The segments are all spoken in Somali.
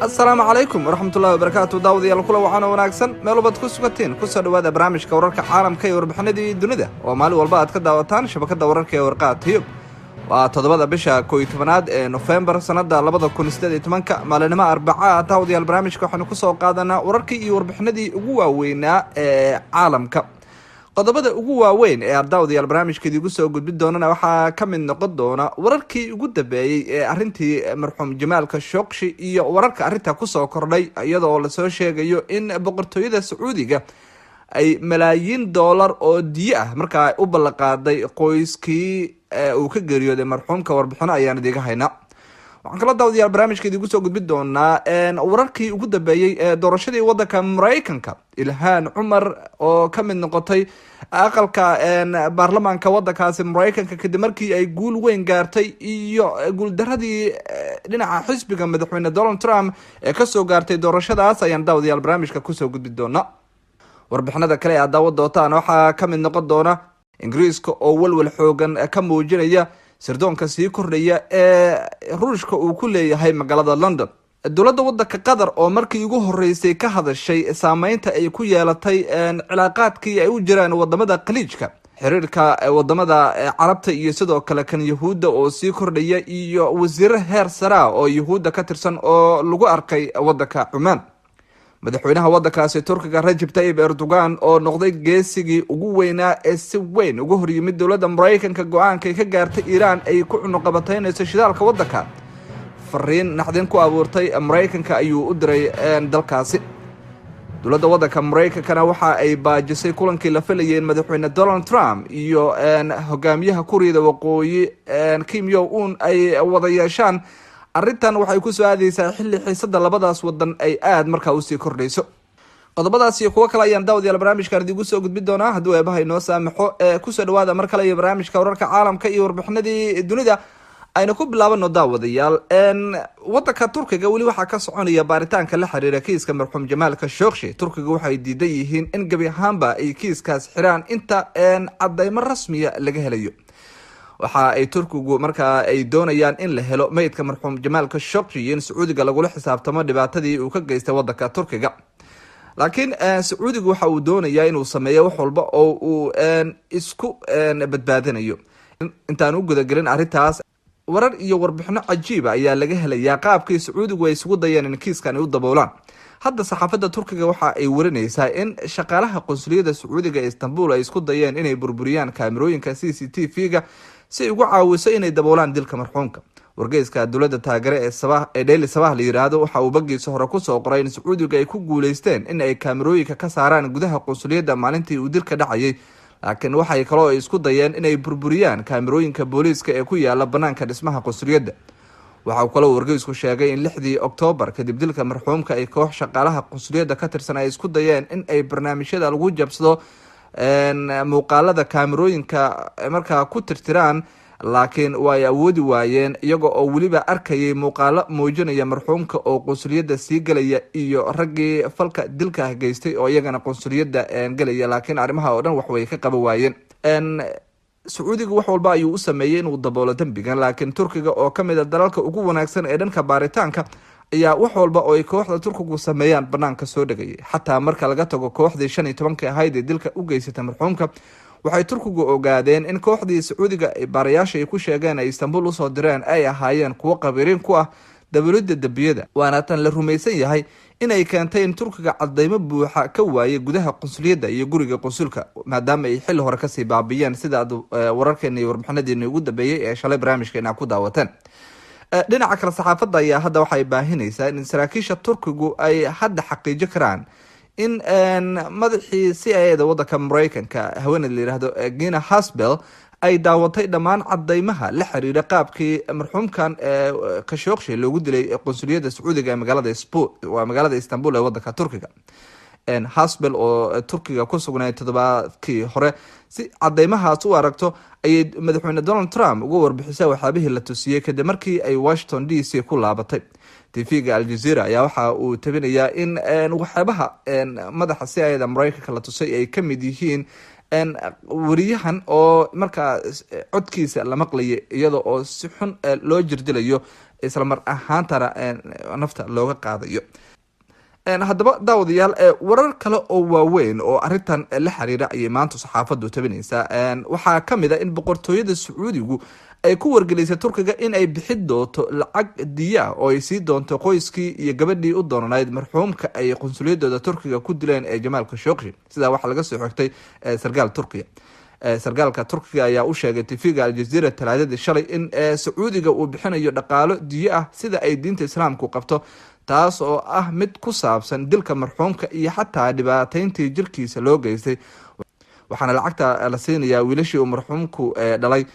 Asalaamu calaykum waraxmatullahi wabarakaatu. Daawadayaal, kula waxaana wanaagsan meel walbaad ku sugantiin. Kusoo dhawaada barnaamijka wararka caalamka iyo warbixinadii dunida oo maalin walba aad ka daawataan shabakada wararka ee Warqaha Tube. Waa 7da bisha 11aad ee Nofembar, sanada 2018-ka, maalinimo Arbaca. Daawadayaal, barnaamijka waxaanu kusoo qaadanaa wararkii iyo warbixinadii ugu waaweynaa ee caalamka. Qodobada ugu waaweyn ee daawadayaal barnaamijka idigu soo gudbin doonana waxaa ka mid noqon doona wararkii ugu dambeeyey ee arrintii marxuum Jamaal Khashoggi iyo wararka arrinta kusoo kordhay, iyadoo lasoo sheegayo in boqortooyada Sacuudiga ay malaayiin dollar oo diyo ah markaa u ballanqaaday qoyskii uu ka geeriyooday marxuumka. Warbixino ayaan idiga haynaa. Waxaan kaloo daawadayaal barnaamijka idigu soo gudbin doonaa wararkii ugu dambeeyey ee doorashadii wadanka Maraykanka, Ilhaan Cumar oo ka mid noqotay aqalka baarlamaanka wadankaasi Maraykanka kadib markii ay guul weyn gaartay, iyo guuldaradii dhinaca xisbiga madaxweyne Donald Trump ee kasoo gaartay doorashadaas ayaan daawadayaal barnaamijka kusoo gudbi doonaa. Warbixinada kale ee aad daawan doontaan waxaa ka mid noqon doona Ingiriiska oo walwal xoogan ka muujinaya sirdoonka sii kordhaya ee Ruushka uu ku leeyahay magaalada London, dowladda wadanka Qatar oo markii ugu horeysay ka hadashay saameynta ay ku yeelatay cilaaqaadkii ay u jiraan wadamada Khaliijka, xiriirka wadamada Carabta iyo sidoo kale kan Yahuudda oo sii kordhaya, iyo wasiiro heer saraa oo Yahuudda ka tirsan oo lagu arkay wadanka Cumaan, madaxweynaha wadankaasi Turkiga Rajab Tayyib Erdogan oo noqday geesigii ugu weynaa ee si weyn uga horyimid dowladda Maraykanka go-aankay ka gaartay Iiraan ay ku cunuqabataynayso shidaalka wadanka. Fariin naxdin ku abuurtay Maraykanka ayuu u diray dalkaasi. Dowladda wadanka Maraykankana waxa ay baajisay kulankii la filayay in madaxweyne Donald Trump iyo hogaamiyaha Kuuriyada Waqooyi Kim Jong Un ay wada yeeshaan. Arrintan waxay kusoo aadeysaa xilli xiisada labadaas wadan ay aada markaa usii kordhayso. Qodobadaas iyo kuwo kale ayaan daawadayaal barnaamijkan idigu soo gudbin doonaa hadduu Eebaha inoo saamaxo. Kusoo dhawaada mar kale iyo barnaamijka wararka caalamka iyo warbixinadii dunida. Aynu ku bilaabano, daawadayaal, wadanka Turkiga weli waxaa ka soconaya baaritaanka la xiriira kiiska marxuum Jamaal Khashoggi. Turkiga waxay diidan yihiin in gebi ahaanba ay kiiskaas xiraan inta cadeymo rasmiya laga helayo. Waxa ay Turkigu markaa ay doonayaan in la helo meydka marxuum Jamaal Khashoggi iyo in Sacuudiga lagula xisaabtamo dhibaatadii uu ka geystay wadanka Turkiga. Laakiin Sacuudigu waxa uu doonayaa inuu sameeyo wax walba oo uu isku badbaadinayo. Intaan u gudagelin arrintaas, warar iyo warbixino cajiiba ayaa laga helayaa qaabkii Sacuudigu ay isugu dayeen in kiiskan ay u daboolaan. Hadda saxaafadda Turkiga waxa ay warinaysaa in shaqaalaha qunsuliyadda Sacuudiga ee Istanbul ay isku dayeen inay burburiyaan kaamirooyinka CCTV-ga si ay ugu caawiso inay daboolaan dilka marxuumka. Wargeyska dowladda taageere ee Sabah ee Daily Sabah la yiraahdo waxa uu bagiisa hore kusoo qoray in Sacuudiga ay ku guuleysteen in ay kaamirooyinka ka saaraan gudaha qunsuliyadda maalintii uu dilka dhacayay, laakiin waxay kaloo ay isku dayeen inay burburiyaan kaamirooyinka booliiska ee ku yaala banaanka dhismaha qunsuliyadda. Waxa uu kaloo wargeysku sheegay in 6dii Oktoobar, kadib dilka marxuumka, ay koox shaqaalaha qunsuliyadda ka tirsan ay isku dayeen in ay barnaamijyada lagu jabsado muuqaalada kaamirooyinka markaa ku tirtiraan, laakiin way awoodi waayeen, iyaga oo weliba arkayay muuqaalo muujinaya marxuumka oo qunsuliyadda sii gelaya iyo raggii falka dilka geystay oo iyagana qunsuliyadda gelaya, laakiin arrimaha oo dhan wax way ka qaban waayeen. Sacuudiga wax walba ayuu u sameeyey inuu daboolo dembigan, laakiin Turkiga oo kamid a dalalka ugu wanaagsan ee dhanka baaritaanka ayaa wax walba oo ay kooxda Turkigu sameeyaan banaanka soo dhegayay. Xataa marka laga tago kooxdii 15-ka ahayd ee dilka u geysatay marxuumka, waxay Turkigu ogaadeen in kooxdii Sacuudiga baarayaasha ay ku sheegeen ay Istanbul usoo direen ay ahaayeen kuwo qabiiriin ku ah daboolidda dembiyada, waana tan la rumaysan yahay inay keentay in Turkiga cadeymo buuxa ka waayay gudaha qunsuliyadda iyo guriga qunsulka, maadaama ay xilli hore kasii baabiyeen, sida aad wararkeena iyo warbixinadeena ugu dambeeyey ee shalay barnaamijkeena ku daawateen. Dhinaca kale, saxaafadda ayaa hadda waxay baahinaysaa in saraakiisha Turkigu ay hadda xaqiijo karaan in madaxii CIA da wadanka Mareykanka, haweeneyda la yiraahdo Gina Haspel, ay daawatay dhammaan cadeymaha la xiriira qaabkii marxuumkan Khashoggi loogu dilay qunsuliyadda Sacuudiga ee magaalada waa magaalada Istanbul ee wadanka Turkiga. Haspel oo Turkiga ku sugnayd toddobaadkii hore si cadeymahaas u aragto ayay madaxweyne Donald Trump uga warbixisay waxyaabihii la tusiyey kadib markii ay Washington DC ku laabatay. TV-ga Aljazeera ayaa waxa uu tabinayaa in waxyaabaha madaxa CIA da Mareykanka la tusay ay kamid yihiin wariyahan oo markaa codkiisa la maqlayay iyada oo si xun loo jirdilayo. Isla mar ahaantana nafta looga qaadayo. Haddaba daawadayaal, warar kale oo waaweyn oo arintan la xiriira ayay maanta saxaafadu tabinaysaa. Waxaa kamid a in boqortooyada Sacuudigu ay ku wargelisay Turkiga in ay bixi doonto lacag diya oo ay sii doonto qoyskii iyo gabadhii u doonanayd marxuumka ay qunsuliyadooda Turkiga ku dileen ee Jamaal Khashoggi. Sidaa waxaa laga soo xigtay sarkaal Turkiya. Sarkaalka Turkiga ayaa u sheegay TV-ga Aljazeera Talaadadii shalay in Sacuudiga uu bixinayo dhaqaalo diyo ah, sida ay diinta Islaamku qabto, taas oo ah mid ku saabsan dilka marxuumka iyo xataa dhibaateyntii jirkiisa loo geystay. Waxaana lacagta la siinayaa wiilashii uu marxuumku dhalay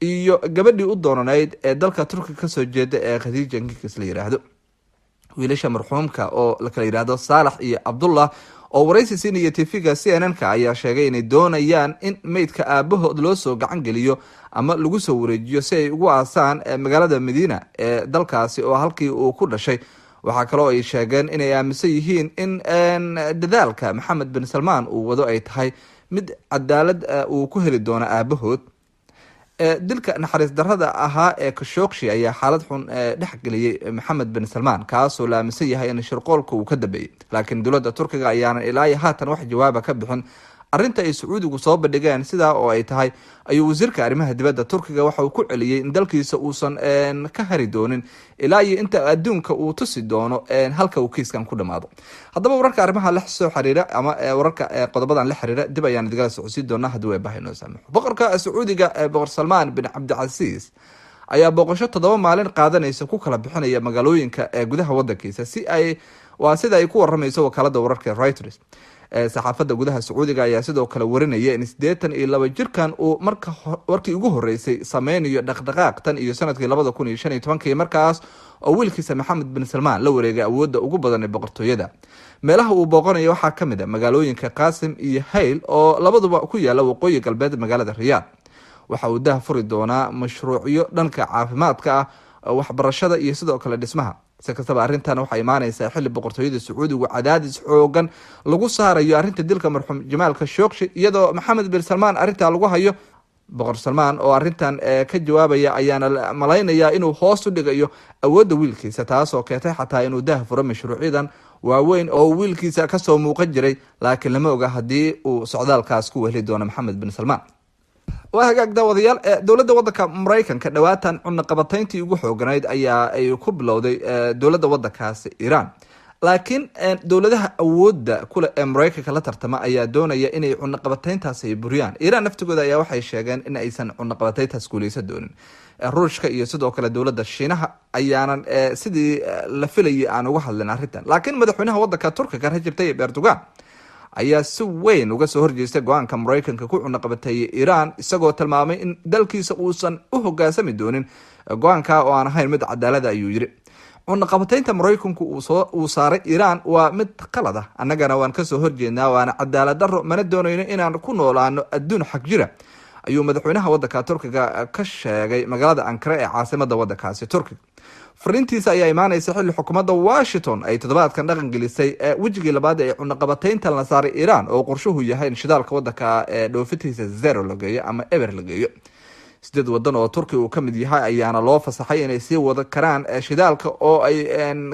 iyo gabadhii u doonanayd ee dalka Turkiga kasoo jeeda ee Khadiija Cengiz la yiraahdo. Wiilasha marxuumka oo lakala yiraahdo Saalax iyo Cabdullah oo waraysi siinaya TV-ga CNN-ka ayaa sheegay inay doonayaan in meydka aabahood loo soo gacan geliyo ama lagu soo wareejiyo si ay ugu aasaan magaalada Madiina ee dalkaasi oo halkii uu ku dhashay. Waxaa kaloo ay sheegeen inay aaminsan yihiin in dadaalka Maxamed bin Salmaan uu wado ay tahay mid cadaalad uu ku heli doono aabahood. Dilka naxariis darada ahaa ee Khashoggi ayaa xaalad xun dhexgeliyey Maxamed bin Salmaan, kaasoo la aaminsan yahay in shirqoolka uu ka dambeeyey. Laakiin dowladda Turkiga ayaanan ilaa iyo haatan wax jawaaba ka bixin arrinta ay Sacuudigu soo bandhigeen. Sidaa oo ay tahay ayuu wasiirka arrimaha dibadda Turkiga waxa uu ku celiyey in dalkiisa uusan ka hari doonin ilaa iyo inta adduunka uu tusi doono halka uu kiiskan ku dhamaado. Haddaba wararka arrimaha la soo xiriira ama wararka qodobadan la xiriira dib ayaan idigala socodsiin doonaa haddii Eebbaha inoo saamaxo. Boqorka Sacuudiga, Boqor Salmaan bin Cabdicasiis, ayaa booqasho 7 maalin qaadanaysa ku kala bixinaya magaalooyinka gudaha wadankiisa, si ay waa sida ay ku waramayso wakaalada wararka Reuters. Saxaafadda gudaha Sacuudiga ayaa sidoo kale warinaya in 82 jirkan uu marka warkii ugu horeysay sameynayo dhaqdhaqaaq tan iyo sanadkii 2015-kii, markaas oo wiilkiisa Maxamed bin Salmaan la wareegay awoodda ugu badan ee boqortooyada. Meelaha uu booqanayo waxaa ka mid a magaalooyinka Qaasim iyo Hayl oo labaduba ku yaala waqooyi galbeed magaalada Riyaad. Waxa uu dah furi doonaa mashruucyo dhanka caafimaadka ah, waxbarashada iyo sidoo kale dhismaha. Si kastaba, arrintan waxaa imaaneysaa xilli boqortooyada Sacuudigu cadaadis xoogan lagu saarayo arrinta dilka marxuum Jamaal Khashoggi, iyadoo Maxamed bin Salmaan arrintaa lagu hayo. Boqor Salmaan oo arrintan ka jawaabaya ayaana malaynayaa inuu hoos u dhigayo awoodda wiilkiisa, taasoo keentay xataa inuu dah furo mashruucyadan waaweyn oo wiilkiisa kasoo muuqan jiray. Laakiin lama oga haddii uu socdaalkaas ku wehli doono Maxamed bin Salmaan. Waa hagaag daawadayaal, dowladda wadanka Maraykanka dhawaatan cunaqabatayntii ugu xooganayd ayaa ay ku bilowday dowladda wadankaasi Iiraan. Laakiin dowladaha awoodda kule ee Maraykanka la tartama ayaa doonaya inay cunaqabatayntaasi ay buriyaan. Iiraan naftigooda ayaa waxay sheegeen in aysan cunaqabatayntaas guuleysan doonin. Ruushka iyo sidoo kale dowladda Shiinaha ayaanan sidii la filayay aan uga hadlin arrintan. Laakiin madaxweynaha wadanka Turkiga, Rajab Tayyib Erdogan, ayaa si weyn uga soo horjeestay go-aanka Maraykanka ku cunaqabateeyay Iiraan, isagoo tilmaamay in dalkiisa uusan u hogaansami doonin go-aanka oo aan ahayn mid cadaalada. Ayuu yiri: "Cunaqabateynta Maraykanku uu saaray Iiraan waa mid qalad ah, annagana waan kasoo horjeednaa, waana cadaalad daro, mana doonayno inaan ku noolaano adduun xag jira," ayuu madaxweynaha wadanka Turkiga ka sheegay magaalada Ankara ee caasimada wadankaasi Turkiga. Fariintiisa ayaa imaaneysa xilli xukuumadda Washington ay toddobaadkan dhaqan gelisay wejigii labaad ee cunaqabateynta la saaray Iiraan, oo qorshuhu yahay in shidaalka wadanka ee dhoofintiisa zero la geeyo ama eber la geeyo. Sideed wadan oo Turkiga uu kamid yahay ayaana loo fasaxay inay sii wada karaan shidaalka oo ay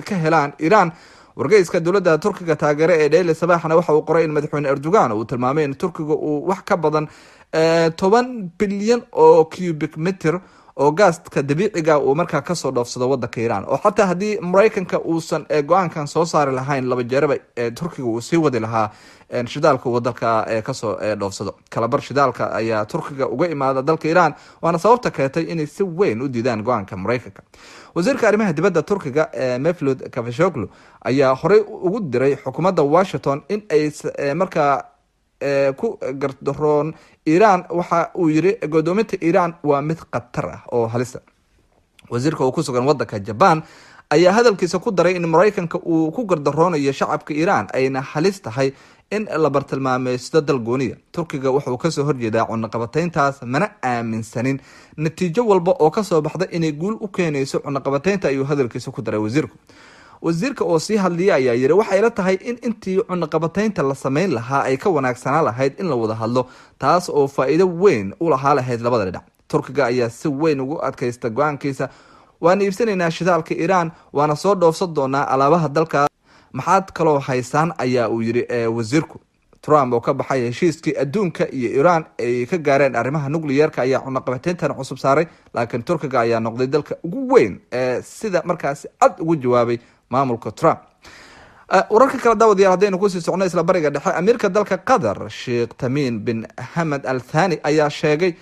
ka helaan Iiraan. Wargeyska dowladda Turkiga taageere ee Daily Sabaxna waxa uu qoray in madaxweyne Erdogan uu tilmaamay in Turkiga uu wax ka badan 10 bilyan oo cubic meter oo gaaska dabiiciga uu markaa kasoo dhoofsado wadanka Iiraan, oo xataa haddii Maraykanka uusan go-aankan soo saari lahayn laba jeeraba Turkiga uu sii wadi lahaa shidaalka uu dalka kasoo dhoofsado. Kalabar shidaalka ayaa Turkiga uga imaada dalka Iiraan, waana sababta keentay inay si weyn u diidaan go-aanka Maraykanka. Wasiirka arrimaha dibadda Turkiga, Mevlut Cavusoglu, ayaa horey ugu diray xukuumadda Washington in ay markaa ku gardaroon Iiraan. Waxa uu yiri: "Godoominta Iiraan waa mid khatar ah oo halisa." Wasiirka oo ku sugan wadanka Jaban ayaa hadalkiisa ku daray in Maraykanka uu ku gardaroonayo shacabka Iiraan, ayna halis tahay in la bartilmaameysto dal gooniya. Turkiga wuxuu kasoo horjeedaa cunaqabateyntaas, mana aaminsanin natiijo walba oo kasoo baxda inay guul u keenayso cunaqabateynta, ayuu hadalkiisa ku daray wasiirku. Wasiirka oo sii hadliya ayaa yiri: "Waxay la tahay in intii cunaqabateynta la sameyn lahaa ay ka wanaagsanaa lahayd in la wada hadlo, taas oo faa-iido weyn u lahaa lahayd labada dhinac." Turkiga ayaa si weyn ugu adkaysta go-aankiisa. Waan iibsanaynaa shidaalka Iiraan, waana soo dhoofsan doonaa alaabaha dalka. Maxaad kaloo haysaan, ayaa uu yiri wasiirku. Trump oo ka baxay heshiiskii adduunka iyo Iiraan ay ka gaareen arrimaha nucleyeerka ayaa cunaqabateyntan cusub saaray, laakiin Turkiga ayaa noqday dalka ugu weyn ee sida markaasi cad ugu jawaabay maamulka Trump. Wararka kale, daawadayaal, haddaynu kusii socno isla Bariga Dhexe, amiirka dalka Qatar, Sheekh Tamiim bin Hamad Al Thani, ayaa sheegay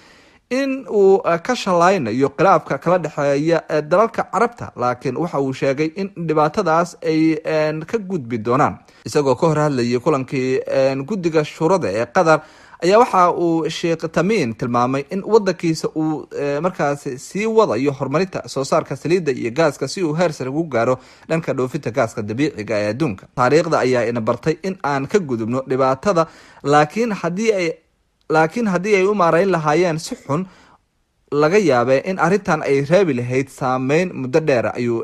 in uu ka shalaynayo khilaafka kala dhexeeya dalalka Carabta, laakiin waxa uu sheegay in dhibaatadaas ay ka gudbi doonaan. Isagoo ka hor hadlayay kulankii guddiga shuurada ee Qatar ayaa waxa uu Sheekh Tamiim tilmaamay in wadankiisa uu markaasi sii wadayo horumarinta soo saarka saliidda iyo gaaska si uu heer sare ugu gaaro dhanka dhoofinta gaaska dabiiciga ee adduunka. Taariikhda ayaa ina bartay in aan ka gudubno dhibaatada, laakiin haddii ay u maareyn lahaayeen si xun, laga yaabee in arrintan ay reebi lahayd saameyn muddo dheer, ayuu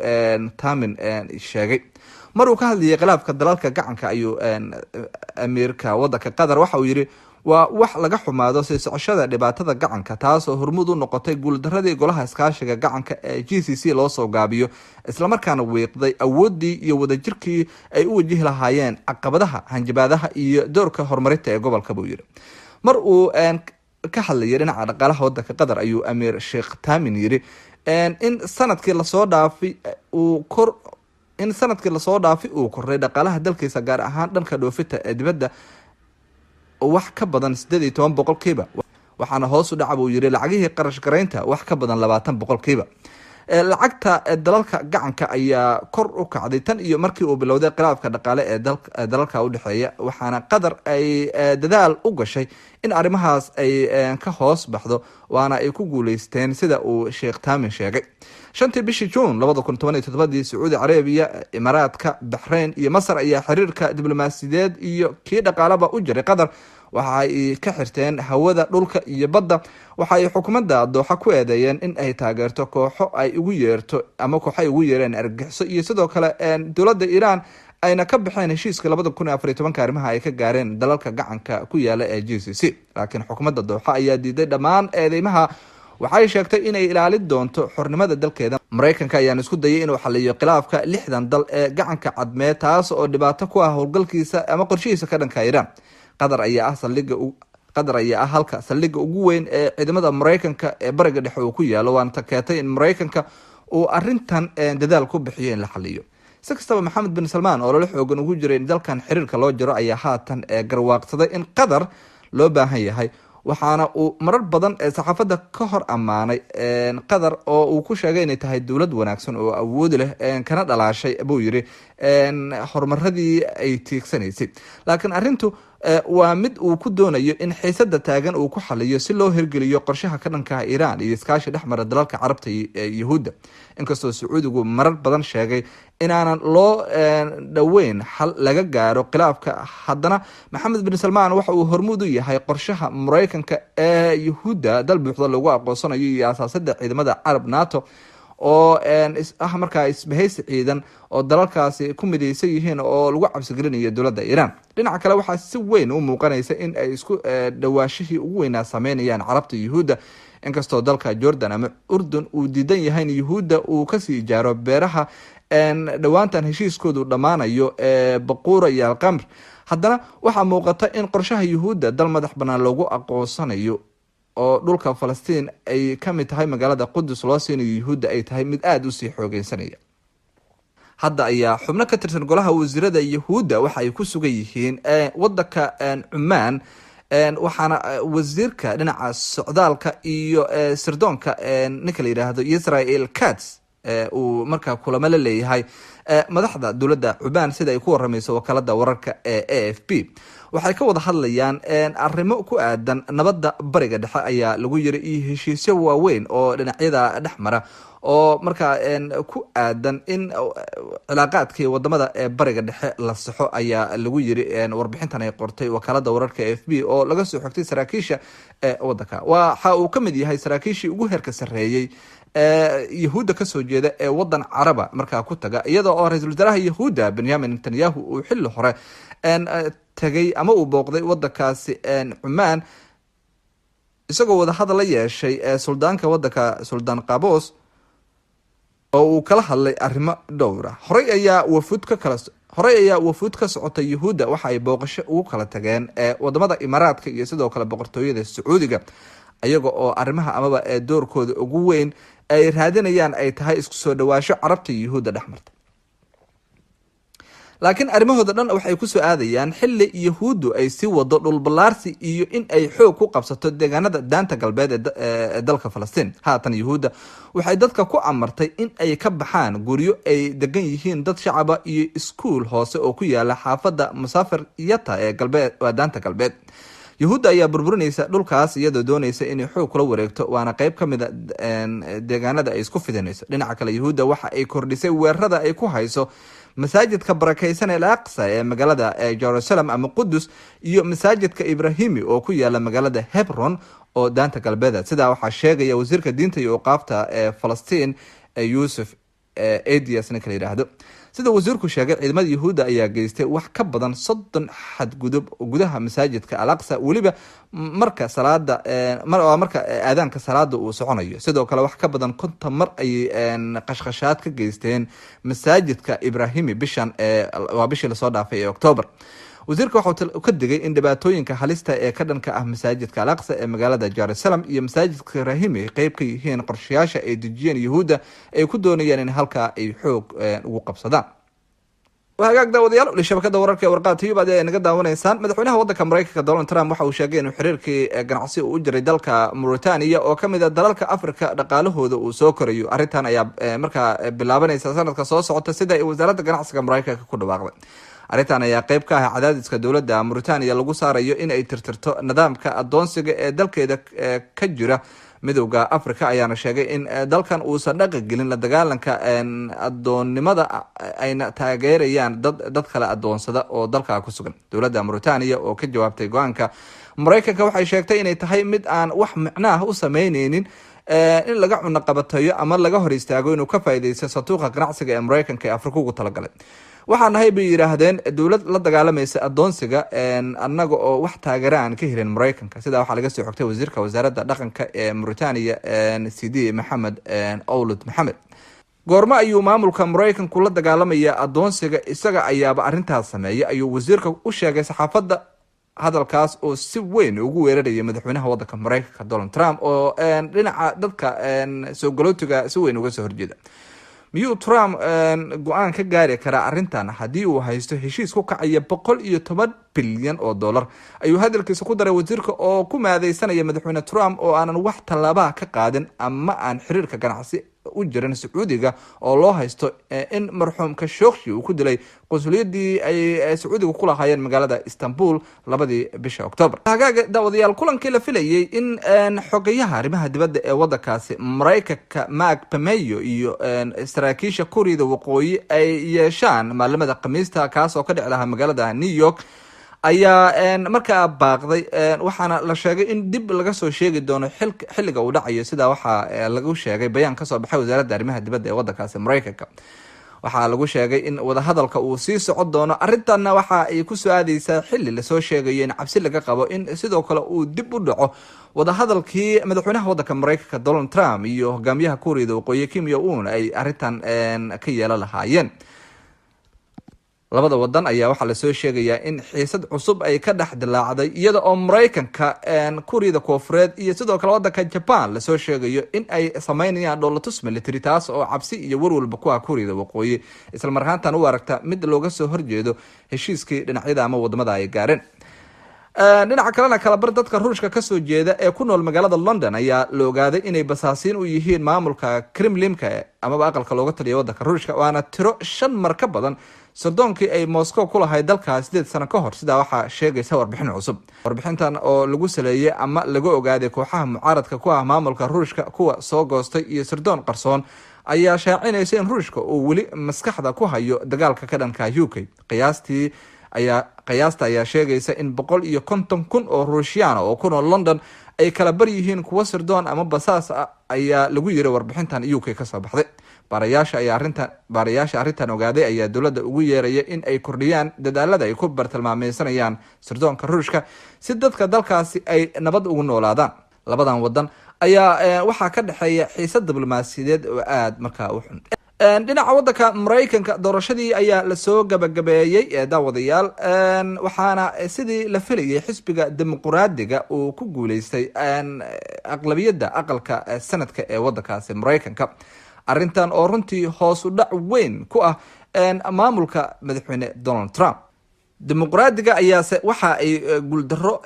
Tamiim sheegay. Mar uu ka hadlayay khilaafka dalalka Gacanka ayuu amiirka wadanka Qatar waxa uu yihi: Waa wax laga xumaado sii socoshada dhibaatada Gacanka, taasoo hormuud u noqotay guuldaradii Golaha Iskaashiga Gacanka ee GCC loo soo gaabiyo, islamarkaana wiiqday awooddii iyo wadajirkii ay u wajihi lahaayeen caqabadaha, hanjabaadaha iyo doorka horumarinta ee gobolka, buu yihi. Mar uu ka hadlayay dhinaca dhaqaalaha wadanka Qatar ayuu amiir Sheekh Tamiim yiri in sanadkii lasoo dhaafay uu koray dhaqaalaha dalkiisa, gaar ahaan dhanka dhoofinta ee dibadda, wax ka badan 18%, waxaana hoos u dhaca, buu yiri, lacagihii qarash garaynta wax ka badan 20%. Lacagta dalalka Gacanka ayaa kor u kacday tan iyo markii uu bilowday khilaafka dhaqaale ee dalalka udhexeeya, waxaana Qatar ay dadaal u gashay in arrimahaas ay ka hoos baxdo, waana ay ku guuleysteen, sida uu Sheekh Tamiim sheegay. 5-tii bishii Juun 2017-dii, Sacuudi Carabiya, Imaaraadka, Baxrayn iyo Masar ayaa xiriirka diblomaasiyadeed iyo kii dhaqaalaba u jiray Qatar waxa ay ka xirteen hawada, dhulka iyo badda. Waxa ay xukuumadda Dooxa ku eedeeyeen in ay taageerto kooxo ay ugu yeerto ama kooxo ay ugu yeereen argagixiso iyo sidoo kale dowladda Iiraan, ayna ka baxeen heshiiska 2014-ka arrimaha ay ka gaareen dalalka Gacanka ku yaala ee GCC. Laakiin xukuumadda Dooxa ayaa diiday dhammaan eedeymaha. Waxay sheegtay inay ilaalin doonto xornimada dalkeeda. Maraykanka ayaan isku dayay inuu xaliyo khilaafka 60 dal ee Gacanka Cadmeed, taas oo dhibaato ku ah howlgalkiisa ama qorshihiisa ka dhanka Iiraan. Qatar ayaa ah halka saldhigga ugu weyn ee ciidamada Maraykanka ee Bariga Dhexe uu ku yaalo, waana ta keentay in Maraykanka uu arintan dadaal ku bixiyo in la xaliyo. Si kastaba, Maxamed bin Salmaan oo lala xoogan ugu jiray in dalkan xiriirka loo jiro ayaa haatan garwaaqsaday in Qatar loo baahan yahay, waxaana uu marar badan saxaafadda ka hor ammaanay Qatar oo uu ku sheegay inay tahay dowlad wanaagsan oo awoodi leh, kana dhalaashay, buu yiri, horumaradii ay tiigsanaysay. Laakiin arrintu waa mid uu ku doonayo in xiisada taagan uu ku xaliyo si loo hirgeliyo qorshaha ka dhanka Iiraan iyo iskaashi dhexmara dalalka Carabta iyo Yahuudda. Inkastoo Sacuudigu marar badan sheegay inaanan loo dhoweyn xal laga gaaro khilaafka, haddana Maxamed bin Salmaan waxa uu hormuud u yahay qorshaha Maraykanka ee Yahuudda dal buuxda lagu aqoonsanayo iyo asaasada ciidamada Carab NATO, oo ah markaa isbahaysi ciidan oo dalalkaasi ku midaysan yihiin oo lagu cabsigelinayo dowladda Iiraan. Dhinaca kale, waxaa si weyn u muuqanaysa in ay isku dhawaashihii ugu weynaa sameynayaan Carabta, Yuhuudda, inkastoo dalka Jordan ama Urdun uu diidan yahay in Yuhuudda uu kasii ijaaro beeraha dhowaantan heshiiskoodu dhammaanayo ee Baquura iyo Alqamr, haddana waxaa muuqata in qorshaha Yuhuudda dal madax banaan loogu aqoonsanayo oo dhulka Falastiin ay ka mid tahay magaalada Qudus loo siinayo Yuhuudda ay tahay mid aada usii xoogeysanaya. Hadda ayaa xubno ka tirsan golaha wasiirada Yahuudda waxa ay ku sugan yihiin wadanka Cumaan, waxaana wasiirka dhinaca socdaalka iyo sirdoonka, ninka la yidhaahdo Israel Katz, uu markaa kulamo la leeyahay madaxda dowladda Cumaan, sida ay ku waramayso wakaalada wararka ee AFP. Waxay ka wada hadlayaan arrimo ku aadan nabadda Bariga Dhexe, ayaa lagu yiri, iyo heshiisyo waaweyn oo dhinacyada dhex mara oo markaa ku aadan in cilaaqaadkii wadamada ee Bariga Dhexe la saxo, ayaa lagu yiri warbixintan ay qortay wakaalada wararka AFP oo laga soo xogtay saraakiisha wadanka. Waxa uu ka mid yahay saraakiishii ugu heerka sarreeyey ee Yahuudda kasoo jeeda ee wadan Caraba markaa ku taga, iyada oo ra-iisul wasaaraha Yahuudda Benyamin Netanyahu uu xilli hore tagay ama uu booqday wadankaasi Cumaan, isagoo wadahadal la yeeshay suldaanka wadanka, Suldaan Qaboos. Oo uu kala hadlay arrimo dhowra. Horey ayaa wafuud ka socotay Yuhuudda waxa ay booqasho ugu kala tageen ee wadamada Imaaraadka iyo sidoo kale Boqortooyada Sacuudiga, iyaga oo arrimaha amaba ee doorkooda ugu weyn ay raadinayaan ay tahay isku soo dhawaasho Carabta iyo Yuhuudda dhex marta. Laakiin arrimahooda dhan waxay kusoo aadayaan xilli Yahuuddu ay sii wado dhulballaarsi iyo in ay xoog ku qabsato deegaanada Daanta Galbeed ee dalka Falastiin. Haatan Yuhuudda waxay dadka ku amartay in ay ka baxaan guryo ay degan yihiin dad shacaba iyo iskuul hoose oo ku yaala xaafadda Masafer Yata ee galbeed, waa Daanta Galbeed. Yuhuudda ayaa burburinaysa dhulkaas iyadoo doonaysa inay xoog kula wareegto, waana qeyb ka mid a deegaanada ay isku fidinayso. Dhinaca kale, Yuhuudda waxa ay kordhisay weerarada ay ku hayso masaajidka barakeysan ee Al Aqsa ee magaalada Jerusalem ama Qudus iyo masaajidka Ibrahimi oo ku yaala magaalada Hebron oo Daanta Galbeed. Sidaa waxaa sheegaya wasiirka diinta iyo awqaafta ee Falastiin, Yuusuf Adias ninka la yidhaahdo. Sida wasiirku sheegay, ciidamada Yuhuudda ayaa geystay wax ka badan 30 xadgudub gudaha masaajidka Al Aqsa, weliba marka salaada, marka aadaanka salaada uu soconayo. Sidoo kale, wax ka badan 50 mar ayay qashqashaad ka geysteen masaajidka Ibrahimi bishan, waa bishii lasoo dhaafay ee Octoobar. Wasiirka waxau ka digay in dhibaatooyinka halista ee ka dhanka ah masaajidka Al Aqsa ee magaalada Jerusalem iyo masaajidka Ibrahimi qeyb ka yihiin qorshayaasha ay dejiyeen Yuhuudda ay ku doonayaan in halkaa ay xoog ugu qabsadaan. Hagaag daawadayaal, weli shabakada wararka ee Warqaad Tube aad naga daawanaysaan. Madaxweynaha wadanka Mareykanka Donald Trump waxa uu sheegay inuu xiriirkii ganacsi uu u jiray dalka Mauritania oo kamid a dalalka Africa dhaqaalahooda uu soo korayo. Arrintan ayaa markaa bilaabanaysa sanadka soo socota, sida ay wasaaradda ganacsiga Mareykanka ku dhawaaqday. Arrintan ayaa qeyb ka ah cadaadiska dowladda Mauritania lagu saarayo in ay tirtirto nidaamka adoonsiga ee dalkeeda ka jira. Midowda Africa ayaana sheegay in dalkan uusan dhaqan gelin la dagaalanka adoonnimada, ayna taageerayaan dad kale adoonsada oo dalka ku sugan. Dowladda Mauritania oo ka jawaabtay go-aanka Mareykanka waxay sheegtay inay tahay mid aan wax micnaah u sameyneynin in laga cunaqabatayo ama laga hor istaago inuu ka faaideysto sanduuqa ganacsiga ee Mareykanka ee Afrika ugu talagalay. Waxaa nahay, bay yidhaahdeen, dowlad la dagaalamaysa adoonsiga, annaga oo wax taageera aan ka helin Mareykanka. Sidaa waxaa laga soo xogtay wasiirka wasaaradda dhaqanka ee Mauritania, Cd Maxamed Owlud Maxamed. Goormo ayuu maamulka Mareykanku la dagaalamaya adoonsiga? Isaga ayaaba arrintaas sameeyay, ayuu wasiirka u sheegay saxaafadda. Hadalkaas oo si weyn ugu weerarayay madaxweynaha wadanka Mareykanka Donald Trump oo dhinaca dadka soo galootiga si weyn uga soo horjeeda. Miyuu Trump go-aan ka gaari karaa arrintan haddii uu haysto heshiis ku kacaya 110 bilyan oo dollar, ayuu hadalkiisa ku daray wasiirka oo ku maadeysanaya madaxweyne Trump oo aanan wax tallaabaha ka qaadin ama aan xiriirka ganacsi u jirin Sacuudiga oo loo haysto in marxuum Khashoggi uu ku dilay qunsuliyadii ay Sacuudiga ku lahaayeen magaalada Istanbul 2dii bisha Octoobar. Hagaaga daawadayaal, kulankii la filayay in xogayaha arrimaha dibadda ee wadankaasi Maraykanka Mike Pompeo iyo saraakiisha Kuuriyada Waqooyi ay yeeshaan maalimada Khamiista, kaas oo ka dhici lahaa magaalada New York, ayaa markaa baaqday, waxaana la sheegay in dib laga soo sheegi doono xilliga uu dhacayo. Sidaa waxaa lagu sheegay bayaan kasoo baxay wasaaradda arrimaha dibadda ee wadankaasi Maraykanka. Waxaa lagu sheegay in wadahadalka uu sii socon doono. Arrintanna waxa ay kusoo aadeysaa xilli lasoo sheegayo in cabsi laga qabo in sidoo kale uu dib u dhaco wadahadalkii madaxweynaha wadanka Maraykanka Donald Trump iyo hogaamiyaha Kuuriyada Waqooyi Kim Jong Un ay arrintan ka yeelan lahaayeen. Labada wadan ayaa waxaa lasoo sheegayaa in xiisad cusub ay ka dhex dilaacday, iyada oo Maraykanka, Kuuriyada Koofureed iyo sidoo kale wadanka Jaban lasoo sheegayo in ay sameynayaan dhoolatus military, taas oo cabsi iyo warwalba ku ah Kuuriyada Waqooyi, isla marhaantan u aragta mid looga soo horjeedo heshiiskii dhinacyada ama wadamada ay gaareen. Dhinaca kalena, kalabar dadka Ruushka kasoo jeeda ee ku nool magaalada London ayaa la ogaaday inay basaasiin u yihiin maamulka Kremlinka amaba aqalka looga taliya wadanka Ruushka, waana tiro 5 mar ka badan sardoonkii ay Moscow ku lahayd dalkaas 8 sano ka hor. Sidaa waxaa sheegaysa warbixin cusub. Warbixintan oo lagu saleeyey ama laga ogaaday kooxaha mucaaradka ku ah maamulka Ruushka, kuwa soo goostay iyo sirdoon qarsoon, ayaa shaacinaysa in Ruushka uu weli maskaxda ku hayo dagaalka ka dhanka UK. Qiyaastii ayaa qiyaasta ayaa sheegaysa in 150,000 oo Ruushyaana oo ku nool London ay kala bar yihiin kuwo sirdoon ama basaas ah, ayaa lagu yiri warbixintan UK kasoo baxday. Baarayaasha arrintan ogaaday ayaa dowladda ugu yeeraya in ay kordhiyaan dadaalada ay ku bartilmaameysanayaan sirdoonka Ruushka si dadka dalkaasi ay nabad ugu noolaadaan. Labadan wadan ayaa waxaa ka dhexeeya xiisad diblomaasiyadeed oo aada markaa u xun. Dhinaca wadanka Maraykanka doorashadii ayaa lasoo gabagabeeyey, daawadayaal, waxaana sidii la filayay xisbiga Dimuqraadiga uu ku guuleystay aqlabiyadda aqalka Senate-ka ee wadankaasi Maraykanka. Arrintan oo runtii hoos u dhac weyn ku ah maamulka madaxweyne Donald Trump. Dimuqraadiga ayaase waxa ay guuldaro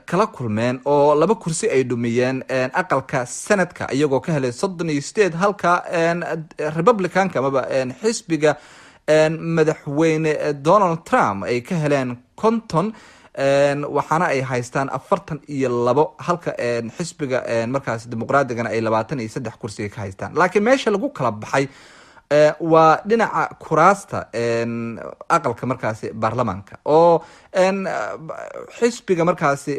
kala kulmeen oo 2 kursi ay dhumiyeen aqalka Senate-ka, iyagoo ka helay 38, halka Republicanka amaba xisbiga madaxweyne Donald Trump ay ka heleen 50, waxaana ay haystaan 42, halka xisbiga markaas Dimuqraadigana ay 23 kursi ka haystaan. Laakiin meesha lagu kala baxay waa dhinaca kuraasta aqalka markaasi baarlamaanka, oo xisbiga markaasi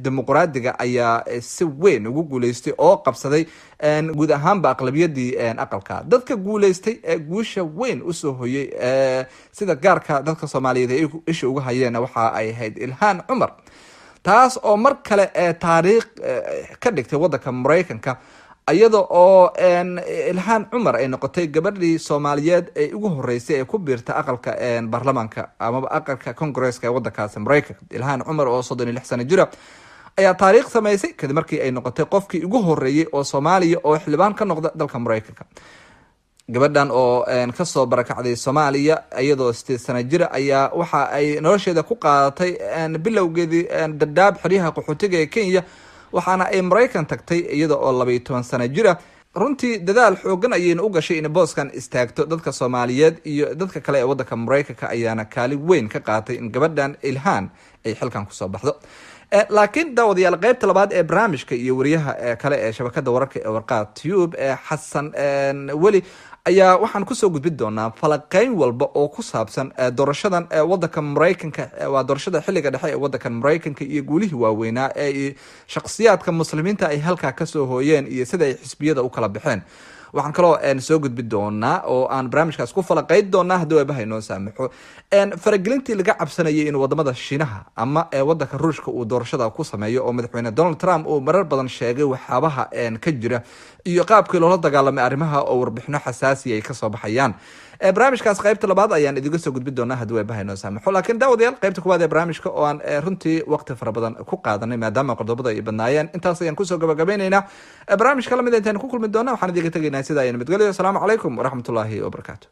Dimuqraadiga ayaa si weyn ugu guuleystay oo qabsaday guud ahaanba aqlabiyadii aqalka. Dadka guuleystay ee guusha weyn usoo hoyay, sida gaarka dadka Soomaaliyeed ay isha uga hayeen, waxa ay ahayd Ilhaan Cumar, taas oo mar kale taariikh ka dhigtay wadanka Maraykanka, iyada oo Ilhaan Cumar ay noqotay gabadhii Soomaaliyeed ee ugu horeysay ee ku biirta aqalka baarlamaanka amaba aqalka Congresska ee wadankaasi Maraykanka. Ilhaan Cumar oo 36 sano jira ayaa taariikh sameysay kadib markii ay noqotay qofkii ugu horeeyey oo Soomaaliya oo xildhibaan ka noqda dalka Maraykanka. Gabadhan oo kasoo barakacday Soomaaliya iyadoo 8 sano jira ayaa waxa ay nolosheeda ku qaadatay bilowgeedii Dhadhaab, xeryaha qaxootiga ee Kenya, waxaana ay Maraykan tagtay iyada oo 12 sano jira. Runtii dadaal xoogan ayayna u gashay in booskan istaagto. Dadka Soomaaliyeed iyo dadka kale ee wadanka Maraykanka ayaana kaalin weyn ka qaatay in gabadhan Ilhaan ay xilkan kusoo baxdo. Laakiin daawadayaal, qeybta labaad ee barnaamijka iyo wariyaha kale ee shabakada wararka ee Warqaad Tube ee Xasan Weli ayaa waxaan kusoo gudbin doonaa falaqeyn walba oo ku saabsan doorashadan wadanka Maraykanka, waa doorashada xilliga dhexe ee wadankan Maraykanka, iyo guulihii waaweynaa ee shakhsiyaadka Muslimiinta ay halkaa kasoo hooyeen iyo sida ay xisbiyada u kala baxeen. Waxaan kaloo soo gudbi doonaa oo aan barnaamijkaas ku falaqeyn doonaa, haddii Eebaha inoo saamaxo, faragelintii laga cabsanayay in wadamada Shiinaha ama wadanka Ruushka uu doorashada ku sameeyo, oo madaxweyne Donald Trump uu marar badan sheegay waxyaabaha ka jira iyo qaabkii loola dagaalamay arrimaha, oo warbixino xasaasiya ay kasoo baxayaan. Barnaamijkaas qaybta labaad ayaan idinka soo gudbin doonaa haddii Eebaha inoo saamaxo. Laakiin daawadayaal, qaybta kuwaad ee barnaamijka oo aan runtii waqti fara badan ku qaadanay maadaama qodobada ay badnaayeen, intaas ayaan kusoo gabagabeyneynaa. Barnaamijka lamid intaan ku kulmi doona waxaan idinka tegaynaa sidaa iyo nabadgelyo. Asalaamu calaykum waraxmatullaahi wabarakaatu.